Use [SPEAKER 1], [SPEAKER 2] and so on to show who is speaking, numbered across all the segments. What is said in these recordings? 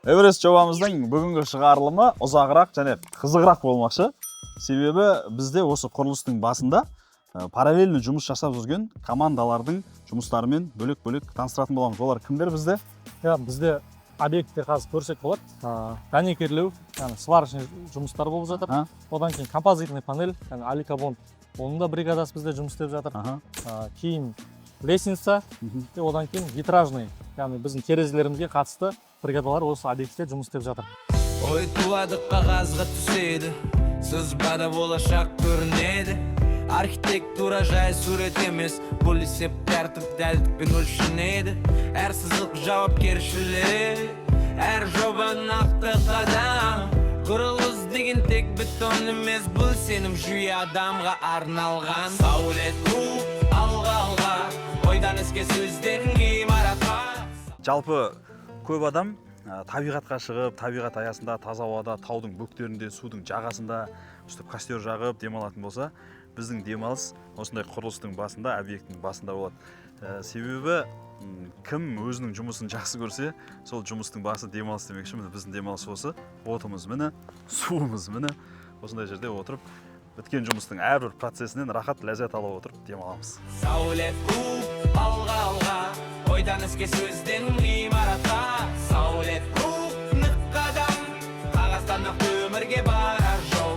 [SPEAKER 1] Эверест жобамыздың бүгінгі шығарылымы ұзағырақ және қызығырақ болмақшы. Себебі бізде осы құрылыстың басында параллельно жұмыс жасап жүрген командалардың жұмыстарымен бөлек-бөлек таныстыратын боламыз. Олар кімдер бізде?
[SPEAKER 2] Иә, бізде объектте қазір көрсек болады. Дәнекерлеу, яғни сварочный жұмыстар болып жатыр. Одан кейін композитный панель, яғни алюкобонд, оның да бригадасы бізде жұмыс істеп жатыр. Кейін лестница, и одан кейін витражный, яғни біздің терезелерімізге қатысты бригадалар осы объектте жұмыс істеп жатыр.
[SPEAKER 3] Ой туады, қағазға түседі, сызбада болашақ көрінеді. Архитектура жай сурет емес, бұл есеп, тәртіп, дәлдікпен өлшенеді. Әр сызық жауапкершілік, әр жоба нақты қадам. Құрылыс деген тек бетон емес, бұл сенім, жүйе, адамға арналған. Сәулет рух, алға, алға, ойдан іске, сөзден ғимаратқа.
[SPEAKER 1] Жалпы көп адам табиғатқа шығып, табиғат аясында, таза ауада, таудың бөктерінде, судың жағасында өстіп костер жағып демалатын болса, біздің демалыс осындай құрылыстың басында, объектінің басында болады. Себебі кім өзінің жұмысын жақсы көрсе, сол жұмыстың басы демалыс демекші, міне, біздің демалыс осы. Отымыз міне, суымыз міне, осындай жерде отырып, біткен жұмыстың әрбір процесінен рахат, ләззат ала отырып демаламыз.
[SPEAKER 3] Сәулет рух, алға, алға, ойдан іске, сөзден ғимаратқа. Сәулет рух, нық қадам, қағаздан нақты өмірге барар жол.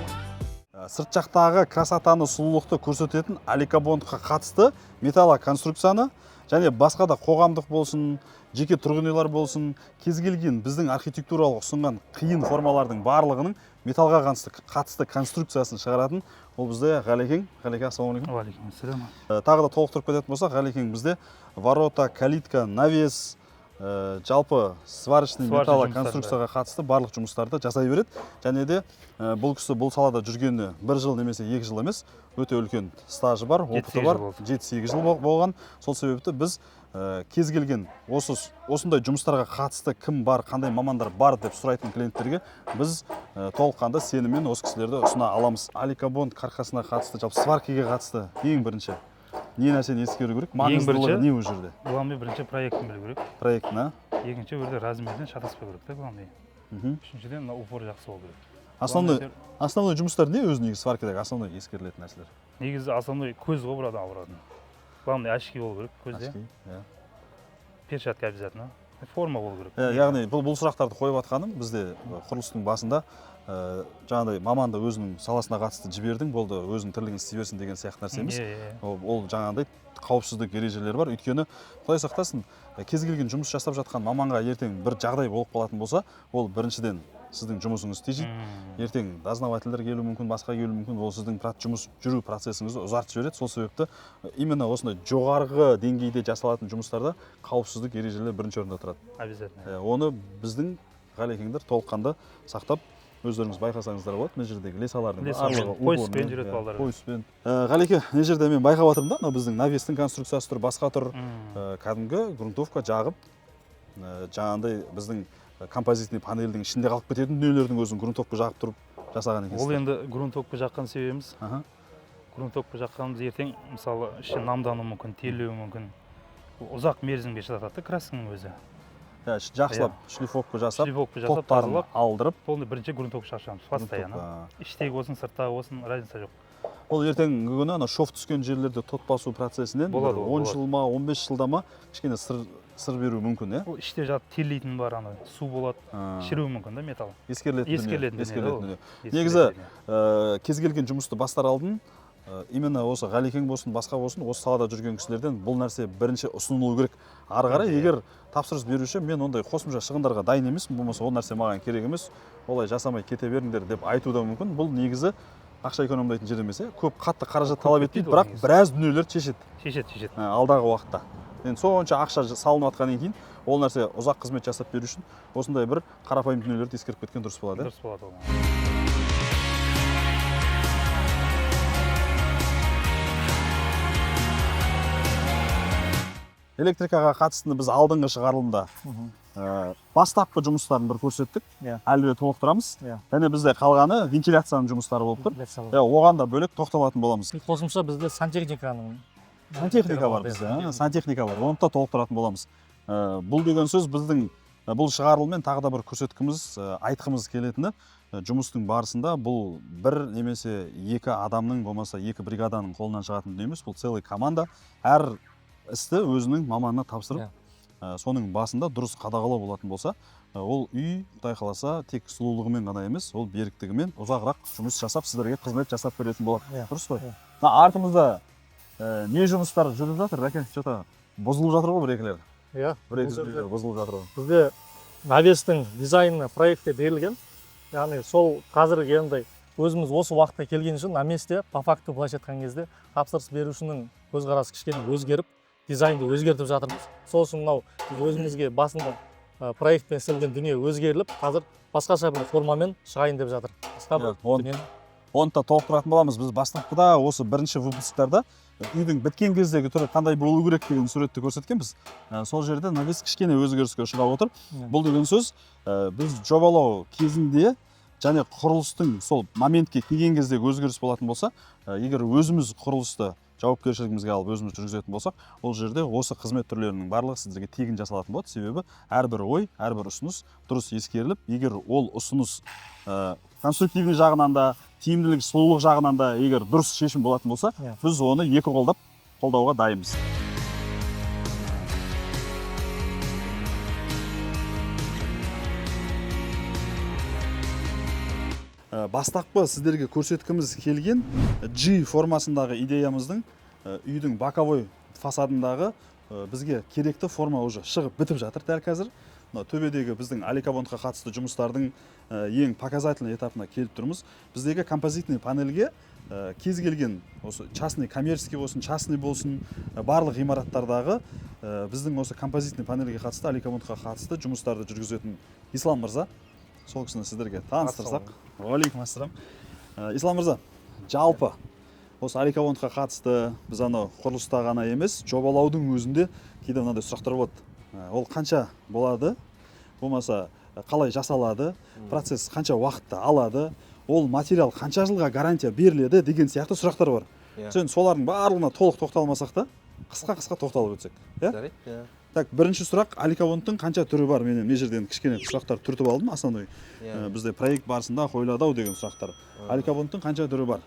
[SPEAKER 1] Сырт жақтағы красотаны, сұлулықты көрсететін алюкобондқа қатысты металлоконструкцияны және басқа да қоғамдық болсын, жеке тұрғын үйлер болсын, кез келген біздің архитектуралық ұсынған қиын формалардың барлығының металлға қатысты конструкциясын шығаратын ол бізде Ғалекең. Ғалеке, ассалаумағалейкум.
[SPEAKER 4] Уағалейкум.
[SPEAKER 1] Тағы да толықтырып кететін болсақ, Ғалекең бізде ворота, калитка, навес, жалпы сварочный
[SPEAKER 4] сварочный
[SPEAKER 1] металлоконструкцияға қатысты барлық жұмыстарды жасай береді. Және де бұл кісі бұл салада жүргеніне бір жыл немесе 2 жыл емес, өте үлкен стажы бар, опыты
[SPEAKER 4] 7-8
[SPEAKER 1] бар.
[SPEAKER 4] Жыл болды.
[SPEAKER 1] 7-8 жыл болған. Сол себепті біз кез келген осы осындай жұмыстарға қатысты кім бар, қандай мамандар бар деп сұрайтын клиенттерге біз толыққанды сеніммен осы кісілерді ұсына аламыз. Алюкобонд каркасына қатысты, жалпы сваркаға қатысты ең бірінші не нәрсені ескеру керек? Маңыздылығы
[SPEAKER 4] бірінші-
[SPEAKER 1] не ол жерде?
[SPEAKER 4] Главный, бірінші проектін білу керек.
[SPEAKER 1] Проектін, а?
[SPEAKER 4] Екінші, ол жерде размерден шатаспау керек та, главный. Үшіншіден, мына упор жақсы болу керек.
[SPEAKER 1] Основной
[SPEAKER 4] Главный.
[SPEAKER 1] Основной жұмыстар не өзі негізі, сваркадағы основной ескерілетін нәрселер?
[SPEAKER 4] Негізі основной көз ғой бір адам ауыратын. Главный, очки болу керек көзде.
[SPEAKER 1] Очки, иә.
[SPEAKER 4] Перчатка обязательно, форма болу керек.
[SPEAKER 1] Яғни бұл сұрақтарды қойып жатқаным, бізде құрылыстың басында жаңағыдай маманды өзінің саласына қатысты жібердің, болды, өзінің тірлігін істей берсін деген сияқты нәрсе емес.
[SPEAKER 4] Иә, иә, иә.
[SPEAKER 1] Ол жаңағыдай қауіпсіздік ережелері бар, өйткені құдай сақтасын, кез келген жұмыс жасап жатқан маманға ертең бір жағдай болып қалатын болса, ол біріншіден сіздің жұмысыңызды тежейді. Ертең дознавательдер келуі мүмкін, басқа келуі мүмкін, ол сіздің жұмыс жүру процесіңізді ұзартып жібереді. Сол себепті именно осындай жоғарғы деңгейде жасалатын жұмыстарда қауіпсіздік ережелері бірінші орында тұрады.
[SPEAKER 4] Обязательно.
[SPEAKER 1] Оны біздің Ғалекеңдер толыққанды сақтап, өздеріңіз байқасаңыздар болады, мына жердегі лесалардың
[SPEAKER 4] лесамен,
[SPEAKER 1] барлығы
[SPEAKER 4] пояспен
[SPEAKER 1] упормен,
[SPEAKER 4] жүреді
[SPEAKER 1] иә,
[SPEAKER 4] балалар.
[SPEAKER 1] Пояспен. Ғалеке, мына жерде мен байқап жатырмын да, мынау біздің навестің конструкциясы тұр, басқа тұр. Кәдімгі грунтовка жағып, жаңағындай біздің композитный панельдің ішінде қалып кететін дүниелердің өзін грунтовка жағып тұрып жасаған
[SPEAKER 4] Ол
[SPEAKER 1] екенсіздер.
[SPEAKER 4] енді грунтовка жаққан себебіміз, грунтовка жаққанымыз, ертең мысалы іші намдануы мүмкін, терлеуі мүмкін. Ол ұзақ мерзімге шыдатады да красканың өзі.
[SPEAKER 1] Иә, жақсылап шлифовка жасап,
[SPEAKER 4] шлифовка жасап,
[SPEAKER 1] топтарын
[SPEAKER 4] тазалап,
[SPEAKER 1] алдырып,
[SPEAKER 4] полный бірінші грунтовка шашамыз постоянно.
[SPEAKER 1] Грунтовка.
[SPEAKER 4] Іштегі болсын, сырттағы болсын, разница жоқ.
[SPEAKER 1] Ол ертеңгі күні ана шов түскен жерлерде тот басу процесінен
[SPEAKER 4] Болады
[SPEAKER 1] бір
[SPEAKER 4] ол,
[SPEAKER 1] 10
[SPEAKER 4] болады.
[SPEAKER 1] жыл ма, 15 жылда ма, кішкене сыр беруі мүмкін, иә?
[SPEAKER 4] Ол іште жатып терлейтін бар, ана су болады, шіруі мүмкін да металл.
[SPEAKER 1] Ескерілетін дүние.
[SPEAKER 4] Ескерілетін дүние да
[SPEAKER 1] Ескерілетін
[SPEAKER 4] ол.
[SPEAKER 1] дүние.
[SPEAKER 4] Ескерілетін
[SPEAKER 1] Негізі,
[SPEAKER 4] дүние.
[SPEAKER 1] Кез келген жұмысты бастар алдын именно осы Ғалекең болсын, басқа болсын, осы салада жүрген кісілерден бұл нәрсе бірінші ұсынылу керек. Ары қарай егер тапсырыс беруші мен ондай қосымша шығындарға дайын емеспін, болмаса ол нәрсе маған керек емес, олай жасамай кете беріңдер деп айтуы да мүмкін. Бұл негізі ақша экономдайтын жер емес, иә, көп қатты қаражат
[SPEAKER 4] Көп
[SPEAKER 1] талап етпейді,
[SPEAKER 4] кетпейді ол
[SPEAKER 1] бірақ
[SPEAKER 4] негізі.
[SPEAKER 1] Біраз дүниелерді шешеді.
[SPEAKER 4] Шешеді, шешеді.
[SPEAKER 1] Алдағы уақытта енді сонша ақша салынып жатқаннан кейін ол нәрсе ұзақ қызмет жасап беру үшін осындай бір қарапайым дүниелерді ескеріп кеткен дұрыс болады, иә?
[SPEAKER 4] Дұрыс болады ол.
[SPEAKER 1] Электрикаға қатыстыны біз алдыңғы шығарылымда бастапқы жұмыстарын бір көрсеттік. Әлі де толықтырамыз. Және бізде қалғаны вентиляцияның жұмыстары болып тұр.
[SPEAKER 2] Вентиляция.
[SPEAKER 1] Иә, оған да бөлек тоқталатын боламыз.
[SPEAKER 2] И қосымша бізде сантехниканың
[SPEAKER 1] Сантехника бар бізде, а? Сантехника бар, оны да толықтыратын боламыз. Бұл деген сөз біздің Бұл шығарылыммен тағы да бір көрсеткіміз, айтқымыз келетіні, жұмыстың барысында бұл бір немесе екі адамның, болмаса екі бригаданың қолынан шығатын дүние емес, бұл целый команда. Әр істі өзінің маманына тапсырып, соның басында дұрыс қадағалау болатын болса, ол үй, Құдай қаласа, тек сұлулығымен ғана емес, ол беріктігімен ұзағырақ жұмыс жасап, сіздерге қызмет жасап беретін болады.
[SPEAKER 2] Иә.
[SPEAKER 1] Дұрыс қой?
[SPEAKER 2] Иә.
[SPEAKER 1] Мына артымызда не жұмыстар жүріп жатыр, Рәке? Что-то бұзылып жатыр ғой бір екілер.
[SPEAKER 2] Иә.
[SPEAKER 1] Бір екі
[SPEAKER 2] Бұл жерде
[SPEAKER 1] үйлер бұзылып жатыр ғой.
[SPEAKER 2] Бізде навестің дизайны проектте берілген, яғни сол қазіргі енді өзіміз осы уақытқа келген үшін на месте по факту, былайша айтқан кезде, тапсырыс берушінің көзқарасы кішкене өзгеріп, дизайнды өзгертіп жатырмыз. Сол үшін мынау біз өзімізге басында проектпен істелген дүние өзгеріліп, қазір басқаша бір формамен шығайын деп жатыр, басқа бір
[SPEAKER 1] Иә, оны
[SPEAKER 2] дүниені.
[SPEAKER 1] Оны да толықтыратын боламыз. Біз бастапқыда осы бірінші выпусктарда үйдің біткен кездегі түрі қандай болу керек деген суретті көрсеткенбіз. Сол жерде навес кішкене өзгеріске ұшырап отыр. Бұл деген сөз, біз жобалау кезінде және құрылыстың сол моментке келген кездегі өзгеріс болатын болса, егер өзіміз құрылысты жауапкершілігімізге алып, өзіміз жүргізетін болсақ, ол жерде осы қызмет түрлерінің барлығы сіздерге тегін жасалатын болады. Себебі әрбір ой, әрбір ұсыныс дұрыс ескеріліп, егер ол ұсыныс конструктивный жағынан да, тиімділік, сұлулық жағынан да, егер дұрыс шешім болатын болса, біз оны екі қолдап қолдауға дайынбыз. Бастапқы сіздерге көрсеткіміз келген G формасындағы идеямыздың, үйдің боковой фасадындағы бізге керекті форма уже шығып бітіп жатыр дәл қазір. Мына төбедегі біздің алюкобондқа қатысты жұмыстардың ең показательный этапына келіп тұрмыз. Біздегі композитный панельге кез келген осы частный, коммерческий болсын, частный болсын, барлық ғимараттардағы біздің осы композитный панельге қатысты, алюкобондқа қатысты жұмыстарды жүргізетін Ислам мырза, сол кісіні сіздерге таныстырсақ. Уағалейкум ассалам. Ислам мырза, жалпы осы алюкобондқа қатысты біз анау құрылыста ғана емес, жобалаудың өзінде кейде мынандай сұрақтар болады. Ол қанша болады, болмаса қалай жасалады, процесс қанша уақытты алады, ол материал қанша жылға гарантия беріледі деген сияқты сұрақтар бар. Сен солардың барлығына толық тоқталмасақ та, қысқа-қысқа тоқталып өтсек, иә?
[SPEAKER 5] Жарайды, иә.
[SPEAKER 1] Так, бірінші сұрақ, алюкобондтың қанша түрі бар? Мен мына жерден кішкене сұрақтар түртіп алдым, основной. Бізде проект барысында қойылады ау деген сұрақтар. Алюкобондтың қанша түрі бар?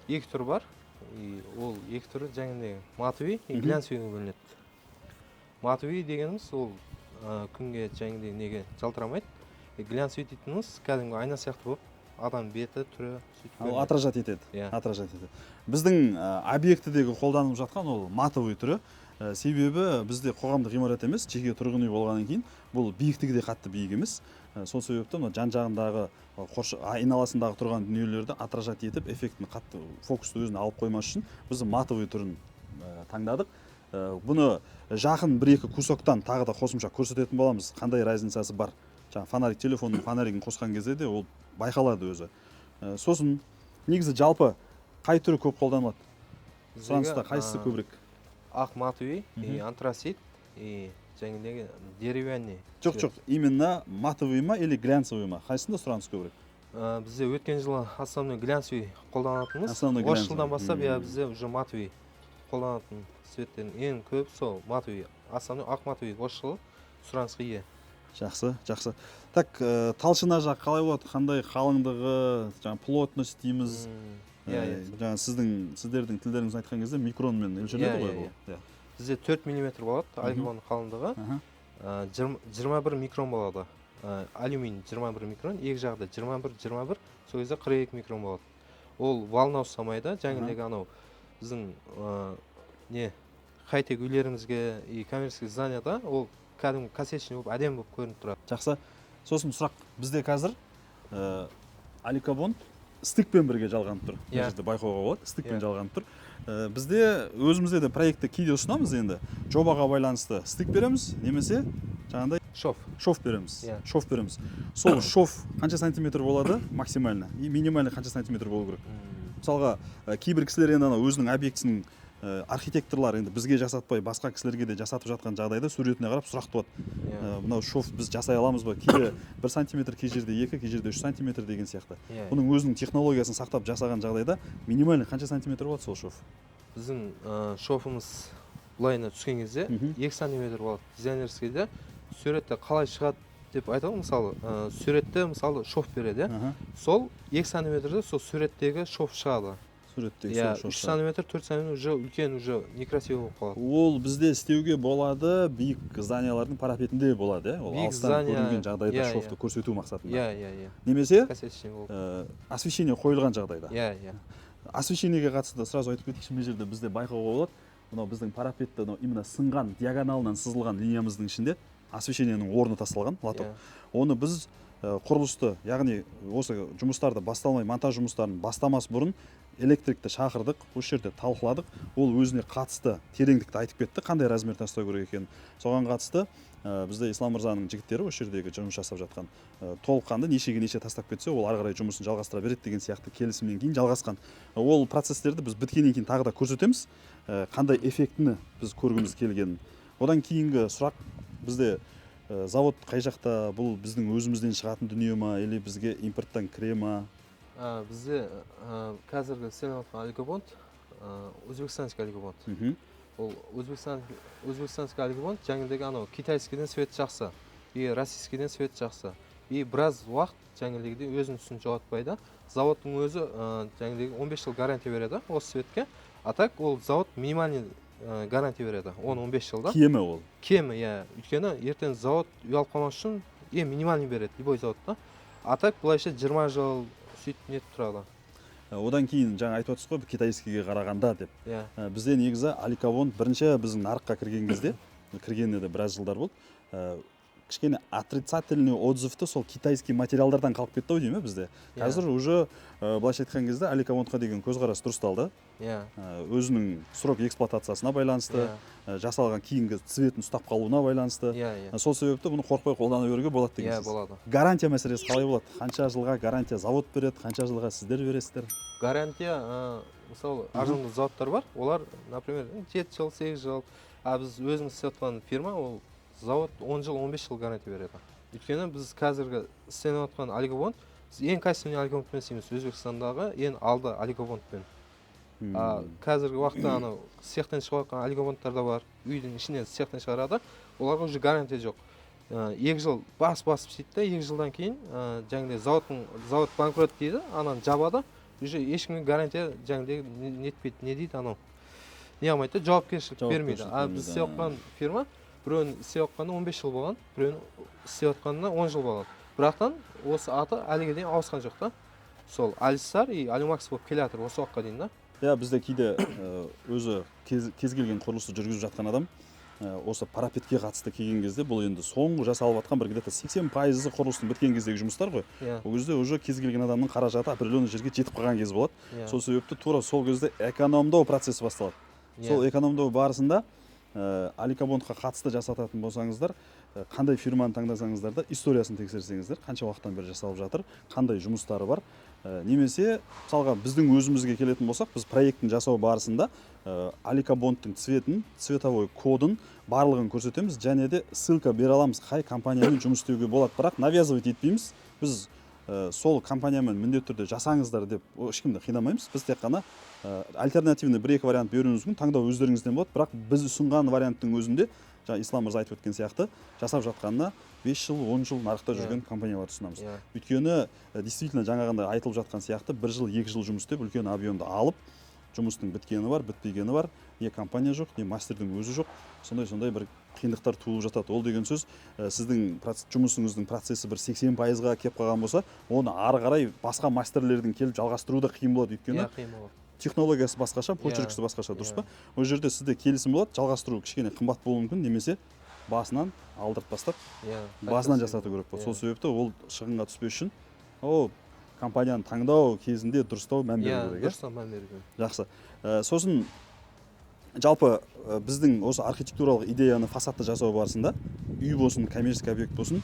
[SPEAKER 5] Екі түрі бар. И ол екі түрі жаңағыдай матовый и глянцевый бөлінеді. Матовый дегеніміз ол күнге жаңағыдай неге жалтырамайды. И глянцевый дейтініміз кәдімгі айна сияқты болып адам беті, түрі сөйтіп
[SPEAKER 1] Ол
[SPEAKER 5] көрінеді.
[SPEAKER 1] Отражать етеді.
[SPEAKER 5] Иә.
[SPEAKER 1] Отражать етеді. Біздің объектідегі қолданылып жатқан ол матовый түрі. Себебі бізде қоғамдық ғимарат емес, жеке тұрғын үй болғаннан кейін бұл биіктігі де қатты биік емес. Сол себепті мына жан жағындағы, айналасындағы тұрған дүниелерді отражать етіп, эффектін қатты фокусты өзіне алып қоймас үшін біз матовый түрін таңдадық. Бұны жақын бір-екі кусоктан тағы да қосымша көрсететін боламыз, қандай разницасы бар. Жаңа фонарик, телефонның фонаригін қосқан кезде де ол байқалады өзі. Сосын негізі жалпы қай түрі көп қолданылады?
[SPEAKER 5] Біздегі,
[SPEAKER 1] Сұраныста қайсысы көбірек?
[SPEAKER 5] Ақ матовый и антрацит и жаңағыдай деревянный.
[SPEAKER 1] Жоқ,
[SPEAKER 5] Цвет.
[SPEAKER 1] жоқ, именно матовый ма или глянцевый ма? Қайсысында сұраныс көбірек?
[SPEAKER 5] Бізде өткен жылы основной глянцевый қолданатынбыз.
[SPEAKER 1] Основной
[SPEAKER 5] Осы
[SPEAKER 1] глянцевый.
[SPEAKER 5] жылдан бастап, иә, бізде уже матовый қолданатын цветтердің ең көп сол матовый, основной ақ матовый осы жылы сұранысқа ие.
[SPEAKER 1] Жақсы, жақсы. Так, толщина жақ қалай болады? Қандай қалыңдығы, жаңа плотность дейміз.
[SPEAKER 5] Иә, иә.
[SPEAKER 1] Жаңа сіздердің тілдеріңізді айтқан кезде микронмен өлшенеді
[SPEAKER 5] Иә,
[SPEAKER 1] ғой
[SPEAKER 5] иә,
[SPEAKER 1] бұл. Иә.
[SPEAKER 5] Бізде 4 миллиметр болады алюминий қалыңдығы. 21 микрон болады. Алюминий 21 микрон, екі жағы да 21, 21, сол кезде 42 микрон болады. Ол волна ұстамайды, жаңағыдай анау біздің не хай-тек үйлерімізге и коммерческий зданияда ол кәдімгі косячный болып, әдемі болып көрініп тұрады.
[SPEAKER 1] Жақсы. Сосын сұрақ, бізде қазір алюкобонд стыкпен бірге жалғанып тұр. Мына жерде байқауға болады, стыкпен жалғанып тұр. Бізде өзімізде де проектті кейде ұсынамыз енді. Жобаға байланысты стык береміз, немесе жаңағыдай
[SPEAKER 5] Шов.
[SPEAKER 1] Шов береміз.
[SPEAKER 5] Иә.
[SPEAKER 1] Шов береміз. Сол шов қанша сантиметр болады максимально? И минимально қанша сантиметр болу керек? Мысалға, кейбір кісілер енді ана өзінің объектісінің, архитекторлар енді бізге жасатпай, басқа кісілерге де жасатып жатқан жағдайда суретіне қарап сұрақ туады. Мынау шов біз жасай аламыз ба? Кейде 1 сантиметр, кей жерде 2, кей жерде 3 сантиметр деген сияқты. Бұның өзінің технологиясын сақтап жасаған жағдайда минимально қанша сантиметр болады сол шов?
[SPEAKER 5] Біздің шовымыз былайына түскен кезде 2 сантиметр болады. Дизайнерскийде суретте қалай шығады, деп айтады ғой, мысалы, суретте, мысалы, шов береді, иә. Сол 2 сантиметрде сол суреттегі шов шығады.
[SPEAKER 1] Суреттегі
[SPEAKER 5] иә,
[SPEAKER 1] сол шов
[SPEAKER 5] 3
[SPEAKER 1] шығады.
[SPEAKER 5] сантиметр, 4 сантиметр уже үлкен, уже некрасиво болып қалады.
[SPEAKER 1] Ол бізде істеуге болады, биік зданиялардың парапетінде болады, иә, ол
[SPEAKER 5] Биік
[SPEAKER 1] алыстан
[SPEAKER 5] здание,
[SPEAKER 1] көрінген жағдайда
[SPEAKER 5] иә,
[SPEAKER 1] шовты
[SPEAKER 5] иә.
[SPEAKER 1] көрсету мақсатында.
[SPEAKER 5] Иә, иә, иә.
[SPEAKER 1] Немесе
[SPEAKER 5] Косячный болып.
[SPEAKER 1] Освещение қойылған жағдайда.
[SPEAKER 5] Иә, иә.
[SPEAKER 1] Освещениеге қатысты сразу айтып кетейікші, мына жерде бізде байқауға болады, мынау біздің парапетті, мынау именно сынған диагоналынан сызылған линиямыздың ішінде освещениенің орны тасталған, лоток. Оны біз құрылысты, яғни осы жұмыстарды басталмай, монтаж жұмыстарын бастамас бұрын электрикті шақырдық, осы жерде талқыладық. Ол өзіне қатысты тереңдікті айтып кетті, қандай размер тастау керек екенін. Соған қатысты бізде Ислам мырзаның жігіттері, осы жердегі жұмыс жасап жатқан, толыққанды нешеге неше тастап кетсе, ол ары қарай жұмысын жалғастыра береді деген сияқты келісімнен кейін жалғасқан. Ол процесстерді біз біткеннен кейін тағы да көрсетеміз, қандай эффектіні біз көргіміз келгенін. Одан кейінгі сұрақ бізде, завод қай жақта, бұл біздің өзімізден шығатын дүние ма или бізге импорттан кіре ма?
[SPEAKER 5] Бізде қазіргі істелініп жатқан алюкобонд, өзбекстанский алюкобонд. Ол өзбекстанский алюкобонд жаңағыдегі анау китайскийден свет жақсы и российскийден свет жақсы, и біраз уақыт жаңағыдегідей өзінің түсін жоғалтпайды. Заводтың өзі жаңағыдегі 15 жыл гарантия береді осы светке, а так ол завод минимальный гарантия береді 10-15 жылда.
[SPEAKER 1] Кемі ол?
[SPEAKER 5] Кемі, иә, өйткені ертең завод ұялып қалмас үшін ең минимальный береді любой заводта, а так былайша 20 жыл сөйтіп нетіп тұрады.
[SPEAKER 1] Одан кейін жаңа айтып отырсыз ғой, китайскийге қарағанда деп.
[SPEAKER 5] Иә.
[SPEAKER 1] Бізде негізі алюкобонд бірінші біздің нарыққа кірген кезде, кіргеніне де біраз жылдар болды, кішкене отрицательный отзывты сол китайский материалдардан қалып кетті ау деймін, иә, бізде.
[SPEAKER 5] Иә.
[SPEAKER 1] Қазір уже былайша айтқан кезде алюкобондқа деген көзқарас дұрысталды. Өзінің срок эксплуатациясына байланысты, жасалған кейінгі цветін ұстап қалуына байланысты.
[SPEAKER 5] Иә, иә.
[SPEAKER 1] Сол себепті бұны қорықпай қолдана беруге болады деген
[SPEAKER 5] Иә,
[SPEAKER 1] сөз.
[SPEAKER 5] болады.
[SPEAKER 1] Гарантия мәселесі қалай болады? Қанша жылға гарантия завод береді, қанша жылға сіздер бересіздер?
[SPEAKER 5] Гарантия, мысалы, арзанды заводтар бар, олар, например, 7 жыл, 8 жыл, а біз өзіміз істеп жатқан фирма, ол завод 10 жыл, 15 жыл гарантия береді. Өйткені біз қазіргі істеніп жатқан алюкобонд, біз ең качественный алюкобондпен істейміз, Өзбекстандағы ең алды алюкобондпен. Қазіргі уақытта анау цехтен шығып жатқан алюкобондтар да бар, үйдің ішінен цехтен шығарады, оларға уже гарантия жоқ. 2 жыл бас-басып істейді да, 2 жылдан кейін, жаңағыдай завод банкрот дейді, ананы жабады, уже ешкімге гарантия жаңағыдай нетпейді, не дейді анау, не алмайды да, жауапкершілік бермейді.
[SPEAKER 1] Жауапкершілік
[SPEAKER 5] А біз
[SPEAKER 1] бермейді,
[SPEAKER 5] істеп жатқан фирма, біреуінің істеп жатқанына 15 жыл болған, біреуінің істеп жатқанына 10 жыл болған. Бірақтан осы аты әліге дейін ауысқан жоқ та. Сол Алисар и Алюмакс болып келе жатыр осы уақытқа дейін да.
[SPEAKER 1] Иә, бізде кейде, өзі кез келген құрылысты жүргізіп жатқан адам, осы парапетке қатысты келген кезде, бұл енді соңғы жасалып жатқан бір где-то 80%-ы құрылыстың біткен кездегі жұмыстар ғой.
[SPEAKER 5] Иә.
[SPEAKER 1] Ол кезде уже кез келген адамның қаражаты определенный жерге жетіп қалған кез болады.
[SPEAKER 5] Иә.
[SPEAKER 1] Сол себепті тура сол кезде экономдау процесі басталады.
[SPEAKER 5] Иә.
[SPEAKER 1] Сол экономдау барысында алюкобондқа қатысты жасататын болсаңыздар, қандай фирманы таңдасаңыздар да, историясын тексерсеңіздер, қанша уақыттан бері жасалып жатыр, қандай жұмыстары бар. Немесе мысалға біздің өзімізге келетін болсақ, біз проектін жасау барысында алюкобондтың цветін, цветовой кодын барлығын көрсетеміз және де ссылка бере аламыз, қай компаниямен жұмыс істеуге болады, бірақ навязывать етпейміз. Біз сол компаниямен міндетті түрде жасаңыздар деп ешкімді қинамаймыз. Біз тек қана альтернативный бір екі вариант беруіміз мүмкін, таңдау өздеріңізден болады. Бірақ біз ұсынған варианттың өзінде жаңа Ислам мырза айтып өткен сияқты жасап жатқанына 5 жыл, 10 жыл нарықта жүрген компанияларды ұсынамыз. Өйткені действительно жаңағындай айтылып жатқан сияқты бір жыл, 2 жыл жұмыс істеп, үлкен объемды алып, жұмыстың біткені бар, бітпегені бар, не компания жоқ, не мастердің өзі жоқ, сондай сондай бір қиындықтар туылып жатады. Ол деген сөз, сіздің жұмысыңыздың процесі бір 80%-ға келіп қалған болса, оны ары қарай басқа мастерлердің келіп жалғастыруы да қиын болады, өйткені
[SPEAKER 5] Иә, қиын болады.
[SPEAKER 1] Технологиясы басқаша, почеркісі басқаша, дұрыс
[SPEAKER 5] Иә.
[SPEAKER 1] па? Ол жерде сізде келісім болады, жалғастыру кішкене қымбат болуы мүмкін немесе басынан алдырып тастап, басынан жасату керек болады. Сол себепті ол шығынға түспес үшін ол компанияны таңдау кезінде дұрыстау мән беру керек, иә?
[SPEAKER 5] Дұрыстау мән беру керек.
[SPEAKER 1] Жақсы. Сосын жалпы біздің осы архитектуралық идеяны, фасадты жасау барысында, үй болсын, коммерческий объект болсын,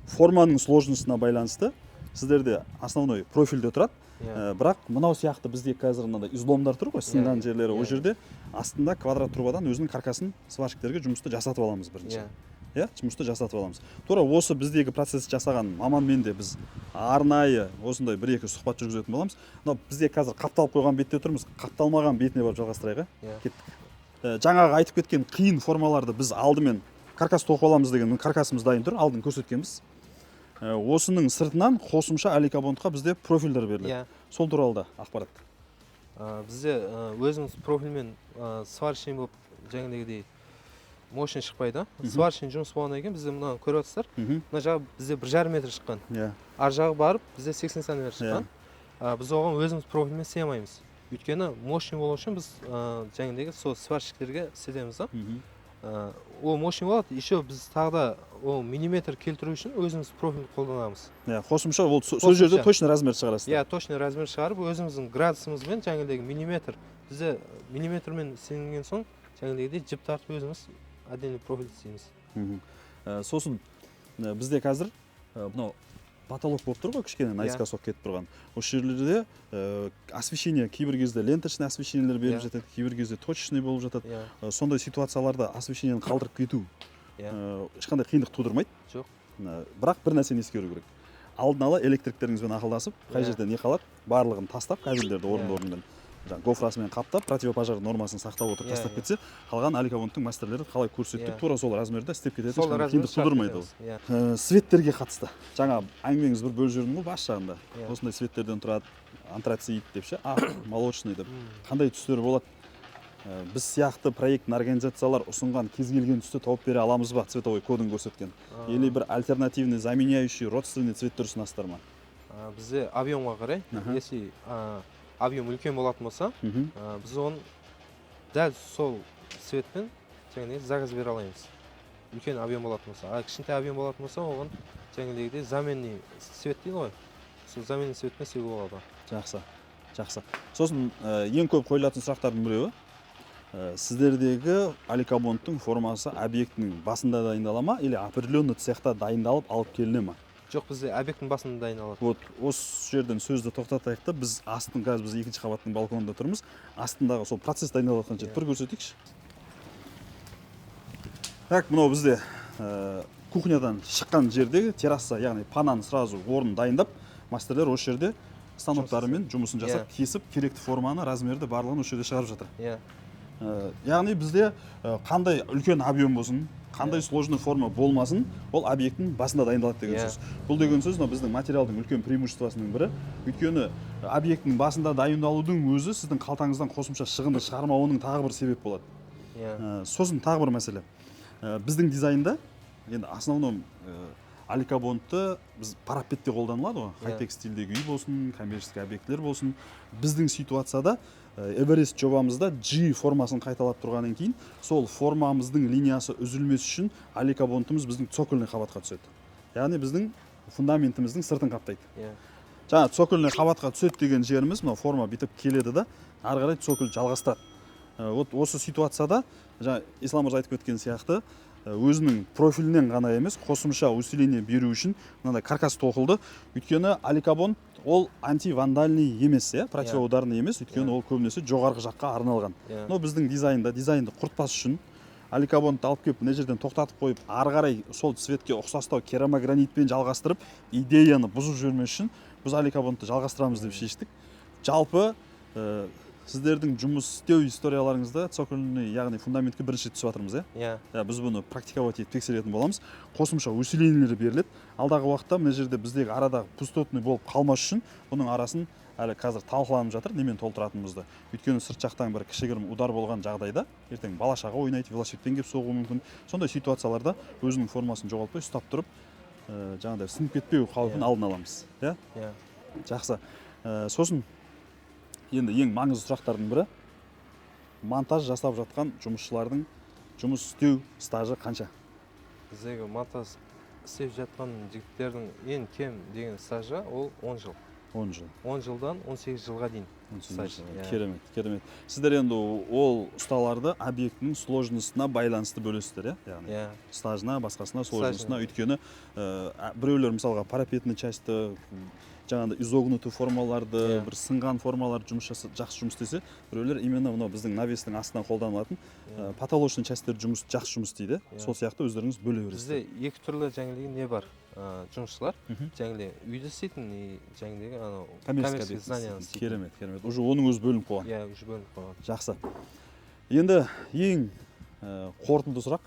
[SPEAKER 1] форманың сложностына байланысты сіздерде основной профильде тұрады.
[SPEAKER 5] Иә.
[SPEAKER 1] Бірақ мынау сияқты бізде қазір мынандай изломдар тұр ғой, сынған жерлері, ол жерде астында квадрат трубадан өзінің каркасын сварщиктерге жұмысты жасатып аламыз бірінші.
[SPEAKER 5] Иә.
[SPEAKER 1] Иә, жұмысты жасатып аламыз. Тура осы біздегі процесс жасаған маманмен де біз арнайы осындай бір екі сұхбат жүргізетін боламыз. Мынау бізде қазір қапталып қойған бетте тұрмыз, қапталмаған бетіне барып жалғастырайық, иә?
[SPEAKER 5] Иә.
[SPEAKER 1] Кеттік. Жаңағы айтып кеткен қиын формаларды біз алдымен каркас тоқып аламыз деген каркасымыз дайын тұр, алдын көрсеткенбіз. Осының сыртынан қосымша аликабондқа бізде профильдер беріледі. Сол туралы да ақпарат.
[SPEAKER 5] Бізде өзіміз профильмен сварочный болып, жаңағыдей мощный шықпайды. Сварочный жұмыс болғаннан кейін бізде, мынаны көріп отырсыздар, мына жағы бізде 1,5 метр шыққан, ар жағы барып бізде 80 сантиметр шыққан. Біз оған өзіміз профильмен істей алмаймыз, өйткені мощный болу үшін біз жаңағыдегі сол сварщиктерге істетеміз да. Ол мощный болады. Еще біз тағы да ол миллиметр келтіру үшін өзіміз профиль қолданамыз.
[SPEAKER 1] Иә, қосымша ол сол жерде
[SPEAKER 5] Қосымша.
[SPEAKER 1] Точно размер шығарасыздар.
[SPEAKER 5] Иә, точный размер шығарып, өзіміздің градусымызбен, жаңағыдегі миллиметр, бізде миллиметрмен істелінген соң, жаңағыдегідей жіп тартып, өзіміз отдельный профиль істейміз.
[SPEAKER 1] Сосын бізде қазір мынау потолок болып тұр ғой, кішкене наискосок кетіп тұрған. Осы жерлерде освещение кейбір кезде ленточный освещениелер беріп жатады, кейбір кезде точечный болып жатады. Сондай ситуацияларда освещениені қалдырып кету ешқандай қиындық тудырмайды.
[SPEAKER 5] Жоқ.
[SPEAKER 1] Бірақ бір нәрсені ескеру керек: алдын ала электриктеріңізбен ақылдасып, қай жерде не қалады, барлығын тастап, кабельдерді орын орнымен, жаңағы гофрасымен қаптап, противопожар нормасын сақтап отырып тастап кетсе, қалған аликабондтың мастерлері қалай көрсеттік, тура сол размерде істеп кететін,
[SPEAKER 5] Сол
[SPEAKER 1] ешқандай
[SPEAKER 5] размер
[SPEAKER 1] қиындық тудырмайды ол.
[SPEAKER 5] Иә.
[SPEAKER 1] Светтерге қатысты жаңа әңгімеңіз бір бөліп жібердім ғой бас жағында.
[SPEAKER 5] Иә.
[SPEAKER 1] Осындай светтерден тұрады, антрацит деп ше, ақ, молочный деп, қандай түстер болады? Біз сияқты проектный организациялар ұсынған кез келген түсті тауып бере аламыз ба, цветовой кодын көрсеткен, или бір альтернативный, заменяющий, родственный цветтер ұсынасыздар ма?
[SPEAKER 5] Бізде объемға қарай, если объем үлкен болатын болса, біз оны дәл сол цветпен жаңағыдай заказ бере аламыз, үлкен объем болатын болса. А кішкентай объем болатын болса, оған жаңағыдегідей заменный цвет дейді ғой, сол заменный цветпен істеуге болады.
[SPEAKER 1] Жақсы. Сосын ең көп қойылатын сұрақтардың біреуі: сіздердегі аликабондтың формасы объектінің басында дайындала ма или определенный цехта дайындалып алып келіне ма?
[SPEAKER 5] Жоқ, бізде объекттің басында дайындалады.
[SPEAKER 1] Вот осы жерден сөзді тоқтатайық та, біз астын, қазір біз екінші қабаттың балконында тұрмыз, астындағы сол процесс дайындалып жатқан жерді бір көрсетейікші. Так, мынау бізде кухнядан шыққан жердегі терраса, яғни пананы сразу орнын дайындап, мастерлер осы жерде станоктарымен жұмысын жасап, кесіп, керекті форманы, размерді, барлығын осы жерде шығарып жатыр. Яғни бізде қандай үлкен объем болсын, қандай сложный форма болмасын, ол объекттің басында дайындалады деген сөз. Бұл деген сөз мынау біздің материалдың үлкен преимуществосының бірі, өйткені объекттің басында дайындалудың өзі сіздің қалтаңыздан қосымша шығынды шығармауының тағы бір себеп болады. Сосын тағы бір мәселе. Біздің дизайнда енді основном аликабондты біз парапетте қолданылады ғой, хай-тек стильдегі үй болсын, коммерческий объектілер болсын. Біздің ситуацияда Эверест жобамызда G формасын қайталап тұрғаннан кейін, сол формамыздың линиясы үзілмес үшін аликабондымыз біздің цокольный қабатқа түседі, яғни біздің фундаментіміздің сыртын қаптайды. Жаңа цокольный қабатқа түседі деген жеріміз мынау форма бүйтіп келеді да, ары қарай цоколь жалғастырады. Вот осы ситуацияда жаңа Ислам мырза айтып кеткен сияқты, өзінің профилінен ғана емес, қосымша усиление беру үшін мынандай каркас тоқылды, өйткені аликабонд ол антивандальный емес, иә, противоударный емес, өйткені ол көбінесе жоғарғы жаққа арналған. Но біздің дизайнда дизайнды құртпас үшін аликабондты алып келіп, мына жерден тоқтатып қойып, ары қарай сол цветке ұқсастау керамогранитпен жалғастырып, идеяны бұзып жібермес үшін біз аликабондты жалғастырамыз деп шештік. Жалпы сіздердің жұмыс істеу историяларыңызда цокольный, яғни фундаментке бірінші рет түсіп жатырмыз, иә?
[SPEAKER 5] Иә.
[SPEAKER 1] Иә, біз бұны практиковать етіп тексеретін боламыз. Қосымша усилениелер беріледі алдағы уақытта. Мына жерде біздегі арадағы пустотный болып қалмас үшін бұның арасын әлі қазір талқыланып жатыр, немен толтыратынымызды, өйткені сырт жақтан бір кішігірім удар болған жағдайда ертең бала шаға ойнайды, велосипедпен келіп соғуы мүмкін. Сондай ситуацияларда өзінің формасын жоғалтпай ұстап тұрып, жаңағыдай сынып кетпеу қаупін алдын аламыз, иә?
[SPEAKER 5] Иә.
[SPEAKER 1] Жақсы. Сосын енді ең маңызды сұрақтардың бірі: монтаж жасап жатқан жұмысшылардың жұмыс істеу стажы қанша?
[SPEAKER 5] Біздегі монтаж істеп жатқан жігіттердің ең кем деген стажы ол 10 жыл.
[SPEAKER 1] 10 жыл.
[SPEAKER 5] 10 жылдан 18 жылға дейін
[SPEAKER 1] 18
[SPEAKER 5] стаж,
[SPEAKER 1] жыл.
[SPEAKER 5] Иә.
[SPEAKER 1] Керемет, керемет. Сіздер енді ол ұсталарды объектінің сложностына байланысты бөлесіздер, иә, яғни
[SPEAKER 5] Иә.
[SPEAKER 1] стажына, басқасына, сложностына.
[SPEAKER 5] Стажына.
[SPEAKER 1] Өйткені біреулер мысалға парапетный частьті, жаңағыдай изогнутый формаларды, бір сынған формаларды жұмыс жақсы жұмыс істесе, біреулер именно мынау біздің навестің астынан қолданылатын потолочный частьтер жұмыс жақсы жұмыс істейді.
[SPEAKER 5] Иә.
[SPEAKER 1] Сол сияқты өздеріңіз бөле бересіздер.
[SPEAKER 5] Бізде екі түрлі жаңағыдай не бар, жұмысшылар: жаңағыдай үйді істейтін и жаңағыдай анау
[SPEAKER 1] коммерческий
[SPEAKER 5] коммерческий
[SPEAKER 1] объект
[SPEAKER 5] зданияны
[SPEAKER 1] істейтін.
[SPEAKER 5] істейтін.
[SPEAKER 1] Керемет, керемет. Уже оның өзі бөлініп қойған.
[SPEAKER 5] Иә, уже бөлініп қойған.
[SPEAKER 1] Жақсы. Енді ең қорытынды сұрақ: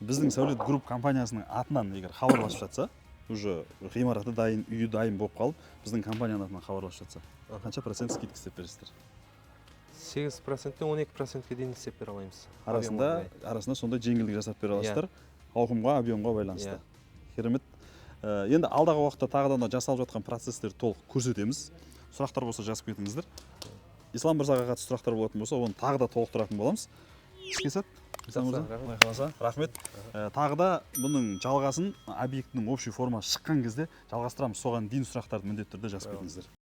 [SPEAKER 1] біздің Сәулет Групп компаниясының атынан егер хабарласып жатса Уже ғимараты дайын, үйі дайын болып қалып, біздің компанияның атынан хабарласып жатса, қанша процент скидка істеп бересіздер?
[SPEAKER 5] 8%-тен 12%-ке дейін істеп бере аламыз.
[SPEAKER 1] Арасында
[SPEAKER 5] Объемға қарай.
[SPEAKER 1] Арасында сондай жеңілдік жасап бере аласыздар ауқымға, объемға байланысты.
[SPEAKER 5] Иә.
[SPEAKER 1] Керемет. Енді алдағы уақытта тағы да мына жасалып жатқан процесстерді толық көрсетеміз. Сұрақтар болса, жазып кетіңіздер. Ислам мырзаға қатысты сұрақтар болатын болса, оны тағы да толықтыратын боламыз. Іске сәт, Ислам мырза.
[SPEAKER 5] Жақсы, рахмет.
[SPEAKER 1] Құдай қаласа, рахмет. Тағы да бұның жалғасын объектінің общий формасы шыққан кезде жалғастырамыз. Соған дейін сұрақтарды міндетті түрде жазып кетіңіздер.